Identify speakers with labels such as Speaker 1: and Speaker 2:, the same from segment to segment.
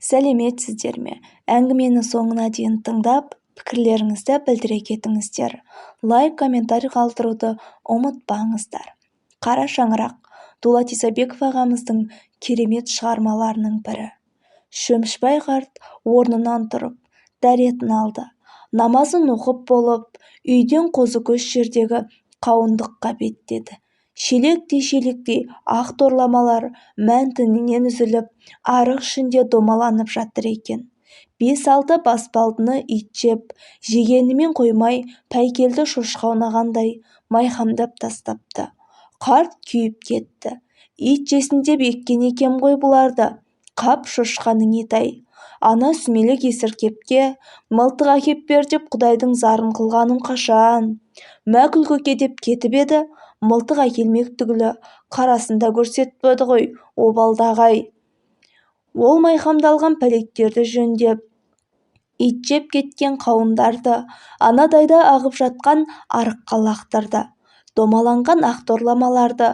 Speaker 1: Сәлеметсіздер ме? Әңгімені соңына дейін тыңдап, пікірлеріңізді білдіре кетіңіздер. Лайк, комментарий қалдыруды ұмытпаңыздар. Қара шаңырақ Дулат Исабеков ағамыздың керемет шығармаларының бірі. Шөмішбай қарт орнынан тұрып, дәретін алды. Намазын оқып болып, үйден Қозыкөш жердегі қауындыққа беттеді. Шелектей-шелектей ақ торламалар мәнтінен үзіліп, арық ішінде домаланып жатыр екен. Бес-алты баспалдыны ит жеп, жегенімен қоймай, пәйкелді шошқа аунағандай майқамдап тастапты. Қарт күйіп кетті. Ит жесін деп еккен екем ғой бұларды. Қап шошқаның еті-ай. Ана сүмелек Есіркепке мылтық әкеп бер деп құдайдың зарын қылғаным қашан. Мәкіл көке деп кетіп еді, мылтық әкелмек түгілі қарасында көрсетпеді ғой обалдағы-ай. Ол майқамдалған пәлектерді жөндеп, ит жеп кеткен қауындарды анадайда ағып жатқан арыққа лақтырды. Домаланған ақ торламаларды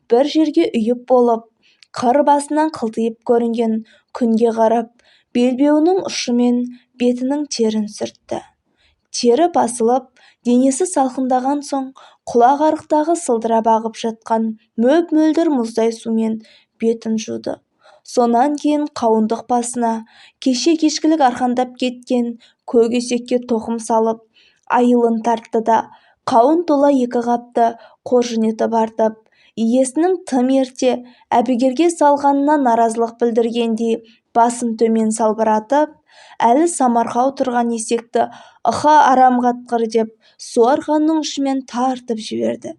Speaker 1: бір жерге үйіп болып, қыр басынан қылтиып көрінген күнге қарап, белбеуінің ұшымен бетінің терін сүртті. Тері басылып, денесі салқындаған соң, құлақ арықтағы сылдырап ағып жатқан мөп-мөлдір мұздай сумен бетін жуды. Сонан кейін қауындық басына кеше кешкілік арқандап кеткен көк есекке тоқым салып, айылын тартты да, қауын тола екі қапты қоржын етіп артып, иесінің тым ерте әбігерге салғанына наразылық білдіргендей басын төмен салбыратып, әлі самарқау тұрған есекті «Ыха, арам қатқыр» деп су арқанның ұшымен тартып жіберді.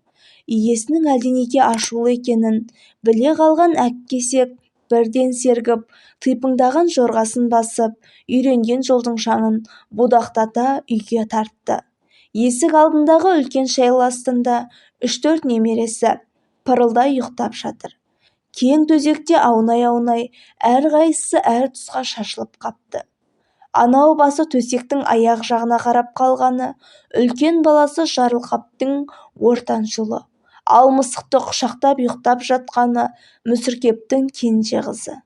Speaker 1: Иесінің әлденеге ашулы екенін біле қалған әк есек бірден сергіп, тыйпыңдаған жорғасын басып, үйренген жолдың шаңын будақтата үйге тартты. Есік алдындағы үлкен шайыл астында үш-төрт немересі пырылдай ұйықтап жатыр. Кең төсекте аунай-аунай әрқайсысы әр тұсқа шашылып қапты. Анау басы төсектің аяқ жағына қарап қалғаны үлкен баласы Жарылқаптың ортаншы ұлы. Ал мысықты құшақтап ұйықтап жатқаны Мүсіркептің кенже қызы.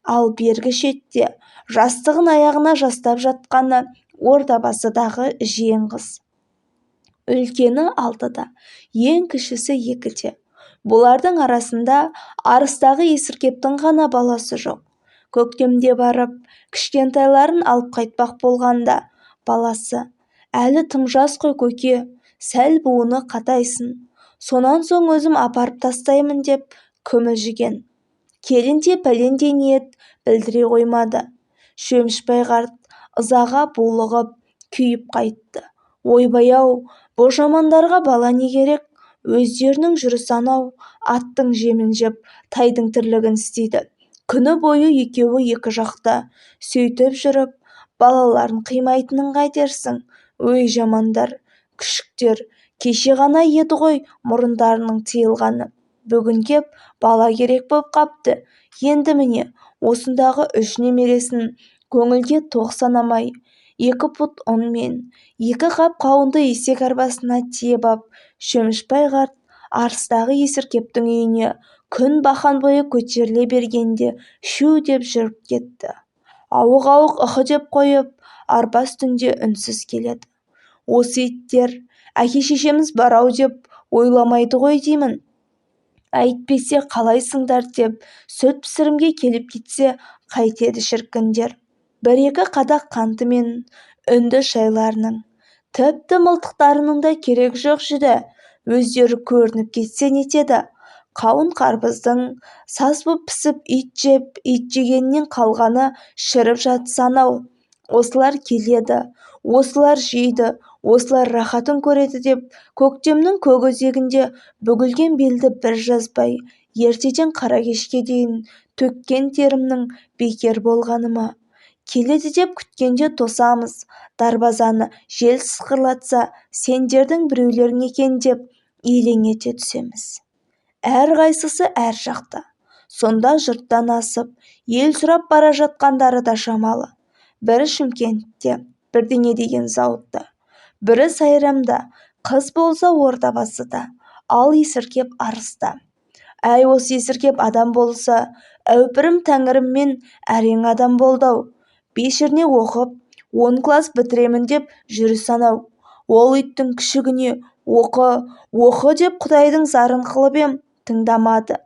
Speaker 1: Ал бергі шетте жастығын аяғына жастап жатқаны ордабасыдағы жиен қыз. Үлкені 6-да, ең кішісі 2-де. Бұлардың арасында арыстағы Есіркептің ғана баласы жоқ. Көктемде барып, кішкентайларын алып қайтпақ болғанда, баласы, әлі тым жас қой көке, сәл буыны қатайсын. Сонан соң өзім апарып тастаймын деп күмілжіген. Келін де пәлендей ниет білдіре қоймады. Шөмішбай қарт ызаға булығып, күйіп қайтты. Ойбай-ау, бұ жамандарға бала не керек? Өздерінің жүрісі анау, аттың жемін жеп, тайдың тірлігін істейді. Күні бойы екеуі екі жақта, сөйтіп жүріп, балаларын қимайтынын қайтерсің? Өй жамандар, күшіктер, кеше ғана еді ғой мұрындарының тиылғаны. Бүгін кеп бала керек боп қапты. Енді міне, осындағы үш немересін көңілге тоқ санамай, 2 пұт ұн мен 2 қап қауынды есек арбасына тиеп ап, Шөмішбай қарт арыстағы Есіркептің үйіне күн бақан бойы көтеріле бергенде шу деп жүріп кетті. Ауық-ауық ықы деп қойып, арба үстінде үнсіз келеді. Осы иттер әке-шешеміз бар-ау деп ойламайды ғой деймін. Әйтпесе қалайсыңдар деп сүт пісірімге келіп кетсе қайтеді шіркіндер. Бір-екі қадақ қанты мен үнді шайларының, тіпті мылтықтарының да керек жоқ жүдә, өздері көрініп кетсе нетеді. Қауын-қарбыздың саз боп пісіп ит жеп, ит жегеннен қалғаны шіріп жатса анау. Осылар келеді, осылар жейді, осылар рахатын көреді деп көктемнің көк өзегінде бүгілген белді бір жазбай, ертеден қара кешке дейін төккен терімнің бекер болғаны ма? Келеді деп күткенде тосамыз, дарбазаны жел сықырлатса, сендердің біреулерің екен деп елең ете түсеміз. Әрқайсысы әр жақта. Сонда жұрттан асып, ел сұрап бара жатқандары да шамалы. Бірі Шымкентте, бірдеңе деген зауытта, бірі Сайрамда, қыз болса Ордабасыда, ал Есіркеп Арыста. Әй, осы Есіркеп адам болса, Әупірім тәңіріммен әрең адам болды-ау. Бешірне оқып, 10 класс бітіремін деп жүріс анау. Ол иттің күшігіне оқы, оқы деп құдайдың зарын қылып ем, тыңдамады.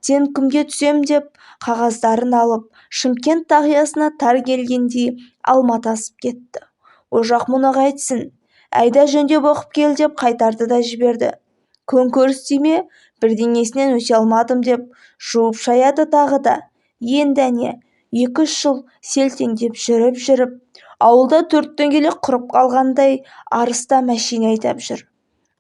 Speaker 1: Тенкімге түсем деп қағаздарын алып, Шымкент тақиясына тар келгендей Алматы асып кетті. Ожақ мұны қайтсін, әйда жөндеп оқып кел деп қайтарды да жіберді. Көнкөріс дей ме, бірдеңесінен өте алмадым деп жуып шаяды тағы да. Енді әне, 2-3 жыл селтеңдеп жүріп-жүріп, ауылда төрт дөңгелек құрып қалғандай Арыста мәшине айдап жүр.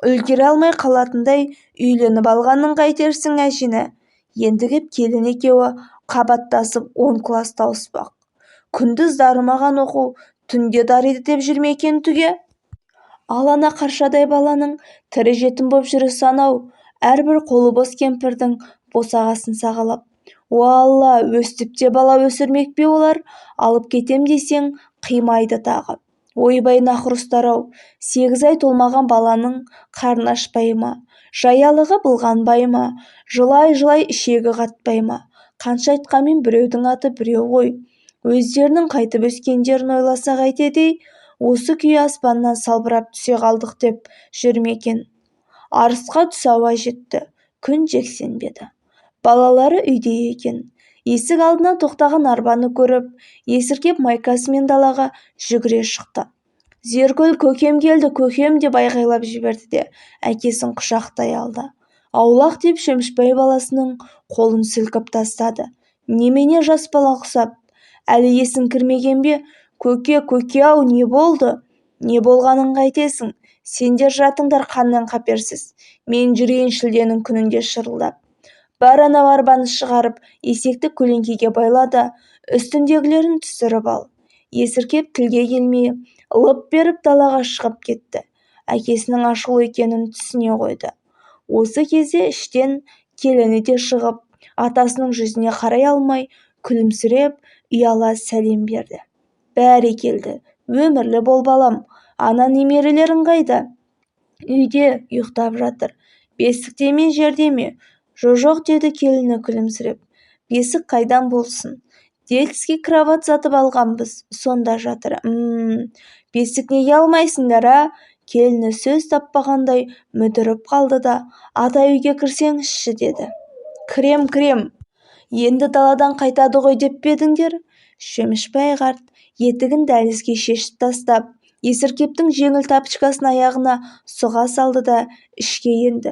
Speaker 1: Үлгере алмай қалатындай үйленіп алғанын қайтерсің әжені. Енді кеп келін екеуі қабаттасып 10 класс тауыспақ. Күндіз дарымаған оқу түнде дариды деп жүрме екен түге? Ал ана қаршадай баланың тірі жетім боп жүрісі анау, әрбір қолы бос кемпірдің босағасын сағалап. О Алла, өстіп те бала өсірмек пе олар, алып кетем десең қимайды тағы. Ойбай нақұрыстар-ау, 8 ай толмаған баланың қарны ашпай ма, жаялығы былғанбай ма, жылай-жылай ішегі қатпай ма? Қанша айтқанмен біреудің аты біреу ғой. Өздерінің қайтып өскендерін ойласа қайтеді-ей, осы күйі аспаннан салбырап түсе қалдық деп жүр ме екен? Арысқа түс ауа жетті, күн жексенбі еді. Балалары үйде екен. Есік алдына тоқтаған арбаны көріп, Есіркеп майкасымен далаға жүгіре шықты. Зеркүл, көкем келді, көкем деп айғайлап жіберді де, әкесін құшақтай алды. Аулақ деп Шөмішбай баласының қолын сілкіп тастады. Немене жас бала құсап, әлі есің кірмеген бе? Көке, көке-ау, не болды? Не болғанын қайтесің? Сендер жатыңдар қаннен қаперсіз. Мен жүрейін шілденің күнінде шырылдап. Бар анау арбаны шығарып, есекті көлеңкеге байлады, үстіндегілерін түсіріп ал. Есіркеп тілге келмей, лып беріп далаға шығып кетті. Әкесінің ашулы екенін түсіне қойды. Осы кезде іштен келіні де шығып, атасының жүзіне қарай алмай, күлімсіреп, ұяла сәлем берді. Бәрекелді, өмірлі бол балам, ана немерелерің қайда? Үйде ұйықтап жатыр. Бесікте ме, жерде ме? Жо-жоқ, деді келіні күлімсіреп. Бесік қайдан болсын? Детский кровать сатып алғанбыз, сонда жатыр. Бесік неге алмайсыңдар, а? Келіні сөз таппағандай мүдіріп қалды да, ата үйге кірсеңізші, деді. Кірем, кірем. Енді даладан қайтады ғой деп пе едіңдер? Шөмішбай қарт етігін дәлізге шешіп тастап, Есіркептің жеңіл тапочкасын аяғына сұға салды да ішке енді.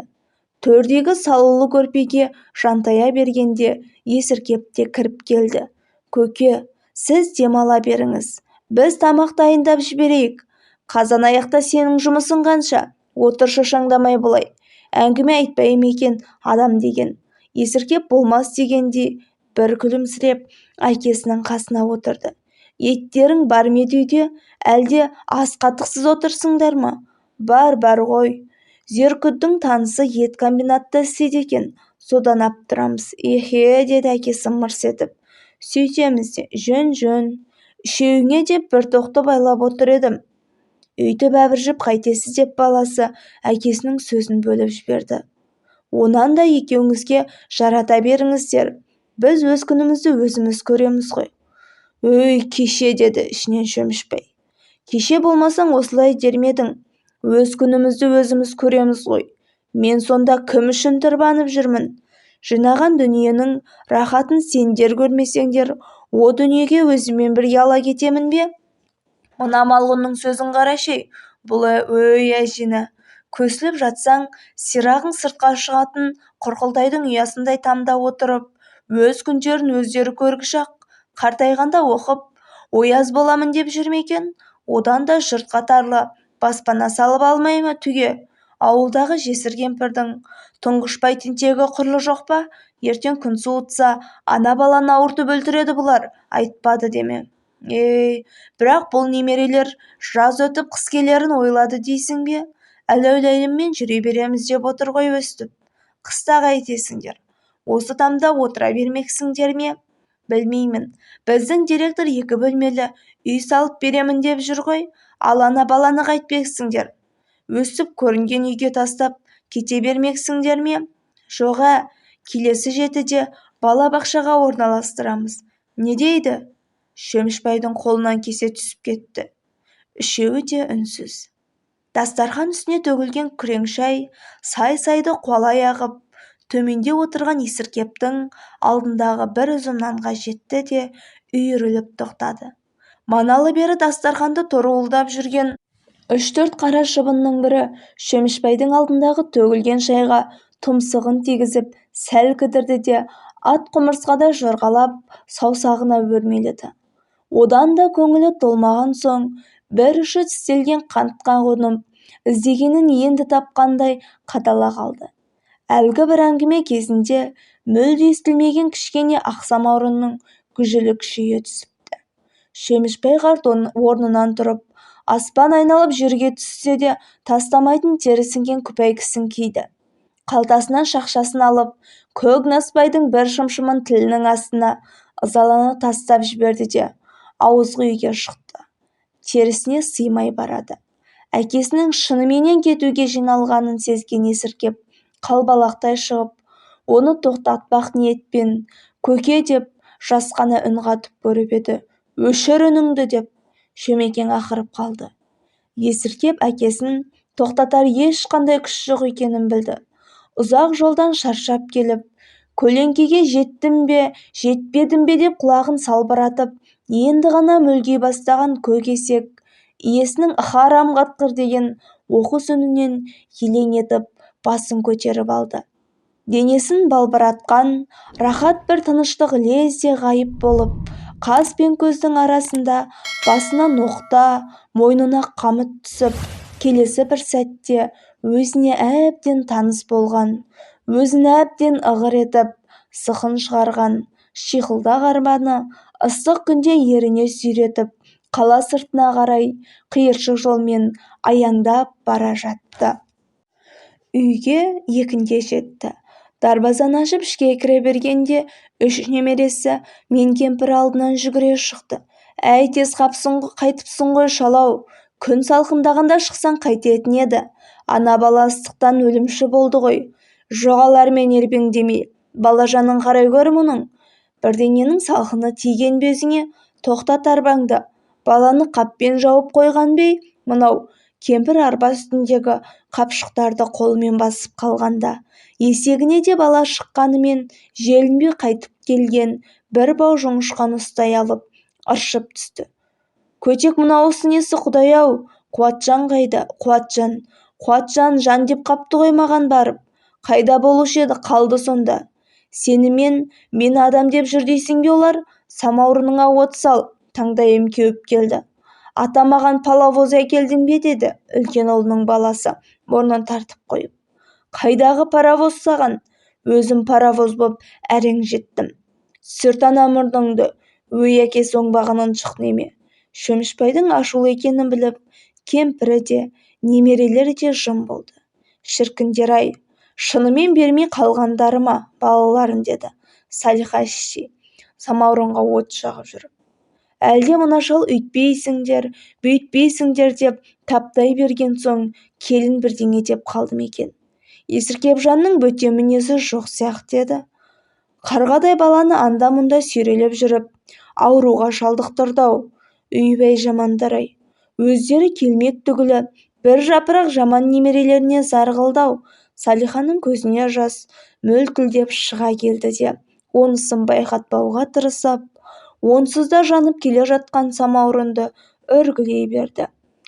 Speaker 1: Төрдегі салулы көрпеге жантая бергенде Есіркеп те кіріп келді. Көке, сіз демала беріңіз, біз тамақ дайындап жіберейік. Қазан аяқта сенің жұмысың қанша? Отыр шошаңдамай бұлай. Әңгіме айтпай ма екен адам деген. Есіркеп болмас дегендей бір күлімсіреп әкесінің қасына отырды. Еттерің бар ма еді үйде, әлде ас қатықсыз отырсыңдар ма? Бар, бар ғой. Зеркүлдің танысы ет комбинатта істейді екен, содан ап тұрамыз. Эхе, деді әкесі мырс етіп. Сөйтеміз де, жөн-жөн. Үшеуіңе деп бір тоқты байлап отыр едім. Өйтіп әбіржіп қайтесіз деп баласы әкесінің сөзін бөліп жіберді. Онан да екеуіңізге жарата беріңіздер. Біз өз күнімізді өзіміз көреміз ғой. Өй, кеше, деді ішінен Шөмішбай. Кеше болмасаң осылай дер ме едің? Өз күнімізді өзіміз көреміз ғой. Мен сонда кім үшін тырбанып жүрмін? Жинаған дүниенің рахатын сендер көрмесеңдер, о дүниеге өзіммен бірге ала кетемін бе? Мына малғұнның сөзін қарашы-ей, бұл өй әжені. Көсіліп жатсаң, сирағың сыртқа шығатын құрқылтайдың ұясындай тамда отырып, өз күндерін өздері көргіш-ақ, қартайғанда оқып, ояз боламын деп жүр ме екен? Одан да жұрт қатарлы баспана салып алмай ма түге? Ауылдағы жесір кемпірдің Тұңғышбай тентегі құрлы жоқ па? Ертең күн суытса, ана баланы ауыртып өлтіреді бұлар, айтпады деме. Ей, бірақ бұл немерелер жаз өтіп қыс келерін ойлады дейсің бе? Әләуләйіммен жүре береміз деп отыр ғой өстіп. Қыста қайтесіңдер? Осы тамда отыра бермексіңдер ме? Білмеймін. Біздің директор 2 бөлмелі үй салып беремін деп жүр ғой. Ал ана баланы қайтпексіңдер? Өстіп көрінген үйге тастап кете бермексіңдер ме? Жоға, келесі жетіде Балабақшаға орналастырамыз. Не дейді? Шөмішбайдың қолынан кесе түсіп кетті. Үшеуі де үнсіз. Дастархан үстіне төгілген күрең шай сай-сайды қуалай ағып, төменде отырған Есіркептің алдындағы бір үзім нанға жетті де үйіріліп тоқтады. Маналы бері дастарханды торуылдап жүрген үш-төрт қара шыбынның бірі Шөмішбайдың алдындағы төгілген шайға тұмсығын тигізіп сәл кідірді де ат құмырсқадай жорғалап саусағына өрмеледі. Одан да көңілі толмаған соң бір ұшы тістелген қантқа қонып, іздегенін енді тапқандай қадала қалды. Әлгі бір әңгіме кезінде мүлде естілмеген кішкене ақ самаурынның гүжілі күшейе түсіпті. Шөмішбай қарт орнынан тұрып, аспан айналып жерге түссе де тастамайтын терісінген күпәйкісін киді. Қалтасынан шақшасын алып, көк насбайдың бір шымшымын тілінің астына ызалана тастап жіберді де ауызғы үйге шықты. Терісіне сыймай барады. Әкесінің шыныменен кетуге жиналғанын сезген Есіркеп қалбалақтай шығып, оны тоқтатпақ ниетпен «Көке» деп жасқана үн қатып көріп еді, «Өшір үніңді» деп Шөмекең ақырып қалды. Есіркеп әкесін тоқтатар ешқандай күш жоқ екенін білді. Ұзақ жолдан шаршап келіп, көлеңкеге жеттім бе, жетпедім бе деп құлағын салбыратып, енді ғана мүлги бастаған көк есек иесінің «Харам қатқыр» деген оқыс үнінен елең етіп басын көтеріп алды. Денесін балбыратқан рахат бір тыныштық лезде ғайып болып, қас пен көздің арасында басына ноқта, мойнына қамыт түсіп, келесі бір сәтте өзіне әбден таныс болған, өзін әбден ығыр етіп, сықын шығарған шиқылдақ арбаны ыстық күнде еріне сүйретіп, қала сыртына қарай қиыршық жолмен аяңдап бара жатты. Үйге екінге жетті. Дарбазаны ашып ішке кіре бергенде үш немересі мен кемпір алдынан жүгіре шықты. «Әй, тез қайтыпсың ғой, шалау, күн салқындағанда шықсаң қайтетін еді. Ана бала ыстықтан өлімші болды ғой. Жоғалармен ербеңдемей, балажанын қарай көр мұның. Бірдеңенің салқыны тиген бе өзіңе? Тоқтат арбаңды. Баланы қаппен жауып қойған бей, мынау?» Кемпір арба үстіндегі қапшықтарды қолымен басып қалғанда, есегіне де бала шыққанымен желінбей қайтып келген бір бау жоңышқаны ұстай алып, ыршып түсті. «Көтек, мынауысы несі, құдай-ау? Қуатжан қайда? Қуатжан, Қуатжан жан деп қапты ғой маған барып. Қайда болушы еді, қалды сонда. Сенімен мені адам деп жүр дейсің бе олар? Самаурыныңа от сал, таңдайым кеуіп келді. Ата маған палавоз әкелдің бе?» деді үлкен ұлының баласы мұрнын тартып қойып. «Қайдағы паровоз саған? Өзім паровоз боп әрең жеттім. Сүрт ана мұрныңды, өй әкесі оңбаған ынжық неме». Шөмішбайдың ашулы екенін біліп, кемпірі де, немерелері де жым болды. «Шіркіндер-ай, шынымен бермей қалғандары ма балаларын?» деді Салиха шешей самаурынға от жағып жүріп. Әлде мына шал үйтпейсіңдер, бүйтпейсіңдер деп таптай берген соң келін бірдеңе деп қалды ма екен? Есіркепжанның бөтен мінезі жоқ сияқты еді. Қарғадай баланы анда-мұнда сүйрелеп жүріп, ауруға шалдықтырды-ау. Үйбай жамандар-ай, өздері келмек түгілі бір жапырақ жаман немерелеріне зар қылды-ау. Салиханың көзіне жас мөлтілдеп шыға келді де, онысын байқатпауға тырысып, онсыз да жанып келе жатқан самаурынды үргілей берді.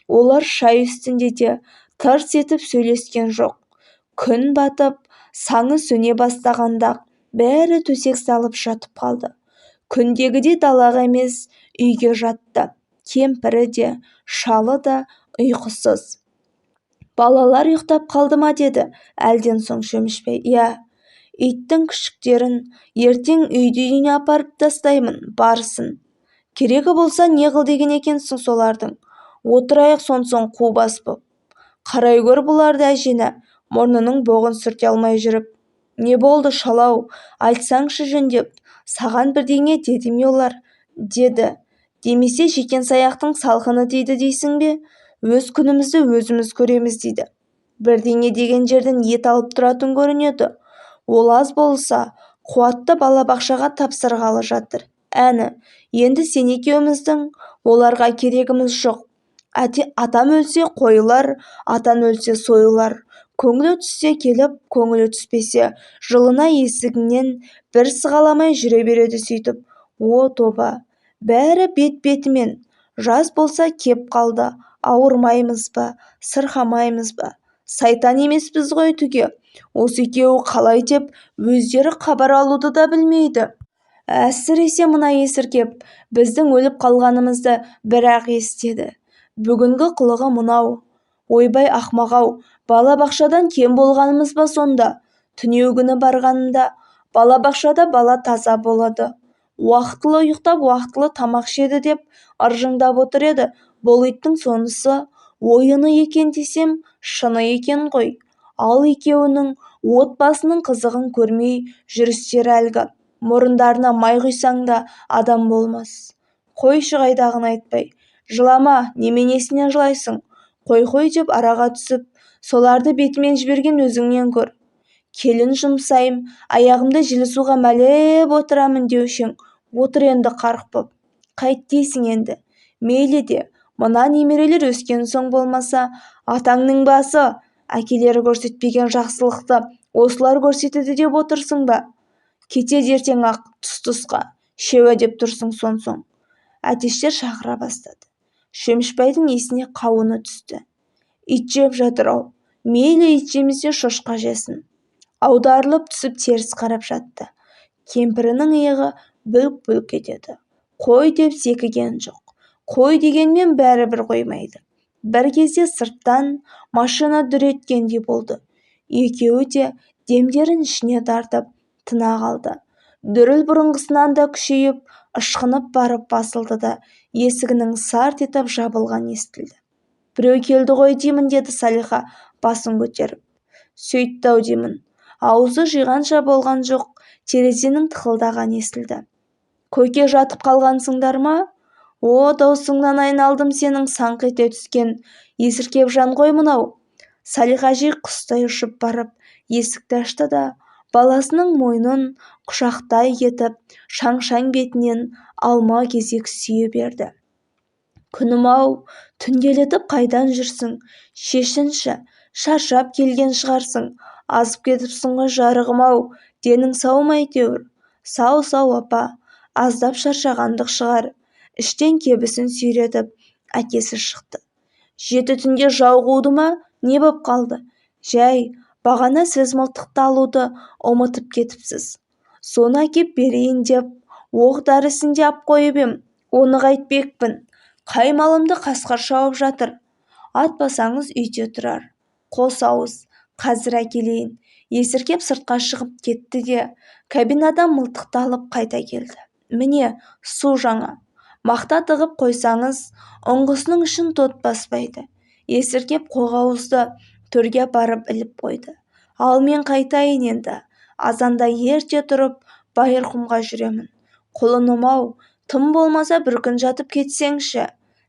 Speaker 1: Олар шай үстінде де тырс етіп сөйлескен жоқ. Күн батып, саңы сөне бастағанда бәрі төсек салып жатып қалды. Күндегідей далаға емес, үйге жатты. Кемпірі де, шалы да ұйқысыз. «Балалар ұйықтап қалды ма?» деді әлден соң Шөмішбай. «Иә, иттің күшіктерін ертең үйді үйіне апарып тастаймын, барсын. Керегі болса не қыл деген екенсің солардың. Отырайық сонсоң қу бас боп. Қарай көр бұларды әжені, мұрнының боғын сүрте алмай жүріп. Не болды, шалау, айтсаңшы жөндеп, саған бірдеңе деді ме олар?» деді. «Демесе жекен саяқтың салқыны тиді дейсің бе? Өз күнімізді өзіміз көреміз дейді. Бірдеңе деген жерден ет алып тұратын көрінеді. Ол аз болса, Қуатты балабақшаға тапсырғалы жатыр. Әні, енді сен екеуміздің оларға керегіміз жоқ. Атам өлсе қойылар, атан өлсе сойылар. Көңілі түссе келіп, көңілі түспесе, жылына есігіңнен бір сығаламай жүре береді сөйтіп. О, тоба, бәрі бет-бетімен. Жас болса кеп қалды, ауырмаймыз ба, сырқамаймыз ба? Сайтан емеспіз ғой түге. Осы екеуі қалай деп өздері хабар алуды да білмейді. Әсіресе мына Есіркеп біздің өліп қалғанымызды бір-ақ естеді. Бүгінгі қылығы мынау. Ойбай ақмақ-ау, балабақшадан кем болғанымыз ба сонда? Түнеугүні барғанымда балабақшада бала таза болады. Уақытылы ұйықтап, уақытылы тамақ ішеді деп ыржыңдап отыр еді. Бұл иттің сонысы ойыны екен десем, шыны екен ғой. Ал екеуінің отбасының қызығын көрмей жүрістері әлгі. Мұрындарына май құйсаң да адам болмас. Қойшы қайдағыны айтпай. Жылама, неменесінен жылайсың? Қой-қой деп араға түсіп, соларды бетімен жіберген өзіңнен көр. Келін жұмсайым, аяғымды жылы суға мәлеп отырамын деушің, отыр енді қарқ боп. Қайт дейсің енді? Мейлі де, мына немерелер өскен соң болмаса, атаңның басы, әкелері көрсетпеген жақсылықты осылар көрсетеді деп отырсың ба? Кетеді ертең-ақ тұс-тұсқа, шеуә деп тұрсың сонсоң. Әтештер шақыра бастады. Шөмішбайдың есіне қауыны түсті. Ит жеп жатыр-ау, мейлі ит жемесе шошқа жесін. Аударылып түсіп теріс қарап жатты. Кемпірінің иығы бүлк-бүлк етеді. Қой деп зекіген жоқ. Қой дегенмен бәрібір қоймайды. Бір кезде сырттан машина дүр еткендей болды. Екеуі де демдерін ішіне тартып, тына қалды. Дүріл бұрынғысынан да күшейіп, ышқынып барып басылды да, есігінің сарт етіп жабылған естілді. Біреу келді ғой деймін, деді Салиха басын көтеріп. Сөйтті-ау деймін. Аузы жиғанша болған жоқ, терезенің тықылдаған естілді. Көке жатып қалғансыңдар ма? О, даусыңнан айналдым сенің саңқ ете түскен. Есіркеп жан ғой мынау. Салиха әжей құстай ұшып барып, есікті ашты да, баласының мойнын құшақтай кетіп, шаң-шаң бетінен алма кезек сүйе берді. Күнім-ау, түнделетіп қайдан жүрсің? Шешінші, шаршап келген шығарсың. Азып кетіпсің ғой жарығым-ау, денің сау ма әйтеуір? Сау-сау апа, аздап шаршағандық шығар. Іштен кебісін сүйретіп, әкесі шықты. 7 түнде жау қуды ма, не боп қалды? Жай, бағана сіз мылтықты алуды ұмытып кетіпсіз. Соны әкеп берейін деп, оқ дәрісін де ап қойып ем, оны қайтпекпін. Қай малымды қасқыр шауып жатыр. Атпасаңыз үйде тұрар. Қос ауыз, қазір әкелейін. Есіркеп сыртқа шығып кетті де, кабинадан мылтықты алып қайта келді. Міне, су жаңа. Мақта тығып қойсаңыз, ұңғысының ішін тот баспайды. Есіркеп қоғауызды төрге апарып іліп қойды. Ал мен қайтайын енді. Азанда ерте тұрып, Байырқұмға жүремін. Құлыным-ау, тым болмаса бір күн жатып кетсеңші.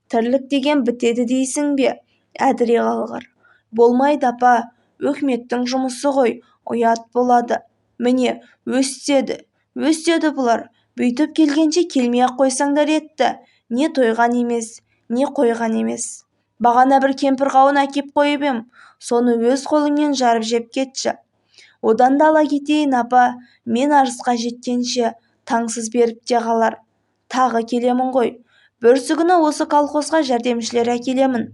Speaker 1: Тірлік деген бітеді дейсің бе, әдіре қалғыр. Болмайды апа, өкіметтің жұмысы ғой, ұят болады. Міне, өстеді, өстеді бұлар. Бүйтіп келгенше келмей-ақ қойсаңдар етті. Не тойған емес, не қойған емес. Бағана бір кемпір қауын әкеп қойып ем, соны өз қолыңмен жарып жеп кетші. Одан да ала кетейін апа, мен арысқа жеткенше таңсыз беріп те қалар. Тағы келемін ғой. Бүрсігүні осы колхозға жәрдемшілер әкелемін.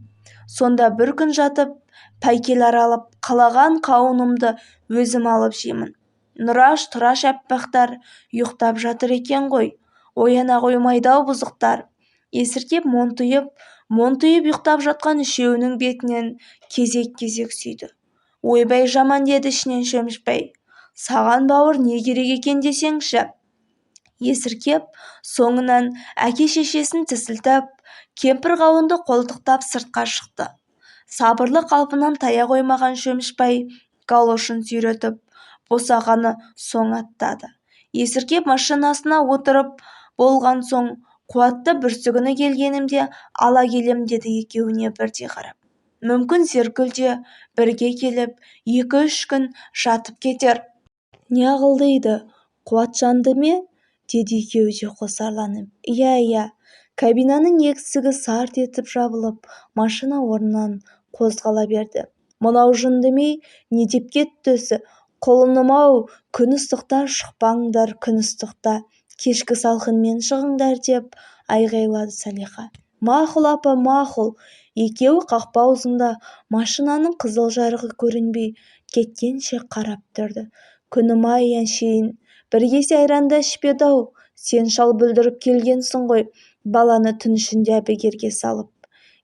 Speaker 1: Сонда бір күн жатып, пәйкел аралап, қалаған қауынымды өзім алып жеймін. Нұраш, Тұраш әппақтар ұйықтап жатыр екен ғой. Ояна қоймайды-ау бұзықтар. Есіркеп монтыйып, монтыйып ұйықтап жатқан үшеуінің бетінен кезек-кезек сүйді. Ойбай жаман деді ішінен Шөмішбай. Саған бауыр не керек екен десеңші. Есіркеп соңынан әке-шешесін тісілтіп, кемпір қауынды қолтықтап сыртқа шықты. Сабырлы қалпынан тая қоймаған Шөмішбай галошын сүйретіп, босағаны соң аттады. Есіркеп машинасына отырып болған соң, Қуатты бүрсігүні келгенімде ала келем деді екеуіне бірдей қарап. Мүмкін Зеркүл де бірге келіп, 2-3 күн жатып кетер. Не қыл дейді, Қуатжанды ме? Деді екеуі де қосарланып. Иә, иә. Кабинаның есігі сарт етіп жабылып, машина орнынан қозғала берді. Мынау жынды ме, не деп кетті өзі? Құлыным-ау, күн ыстықта шықпаңдар, күн ыстықта, кешкі салқынмен шығыңдар, деп айғайлады Салиха. Мақұл, апа, мақұл. Екеуі қақпа аузында машинаның қызыл жарығы көрінбей кеткенше қарап тұрды. Күнім-ай, әншейін бір кесе айран да ішпеді-ау. Сен шал бүлдіріп келгенсің ғой, баланы түн ішінде әбігерге салып.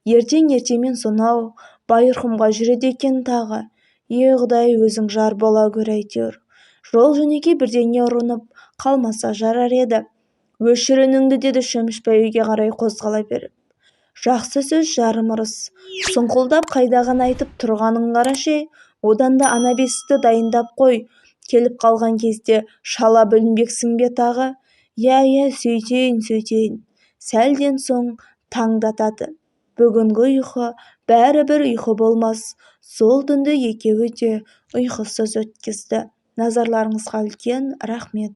Speaker 1: Ертең ертемен сонау Байырқұмға жүреді екен тағы. Е, Құдай, өзің жар бола көр әйтеуір. Жол-жөнекей бірдеңе ұрынып қалмаса жарар еді. Өшір үніңді, деді Шөмішбай үйге қарай қозғала беріп. Жақсы сөз жарым ырыс. Сұңқылдап қайдағыны айтып тұрғанын қарашы-ей, одан да ана бесікті дайындап қой. Келіп қалған кезде шала бүлінбексің бе тағы? Иә, иә, сөйтейін, сөйтейін. Сәлден соң таңдатады. Бүгінгі ұйқы бәрібір ұйқы болмас. Сол түнді екеуі де ұйқысыз өткізді. Назарларыңызға үлкен рахмет.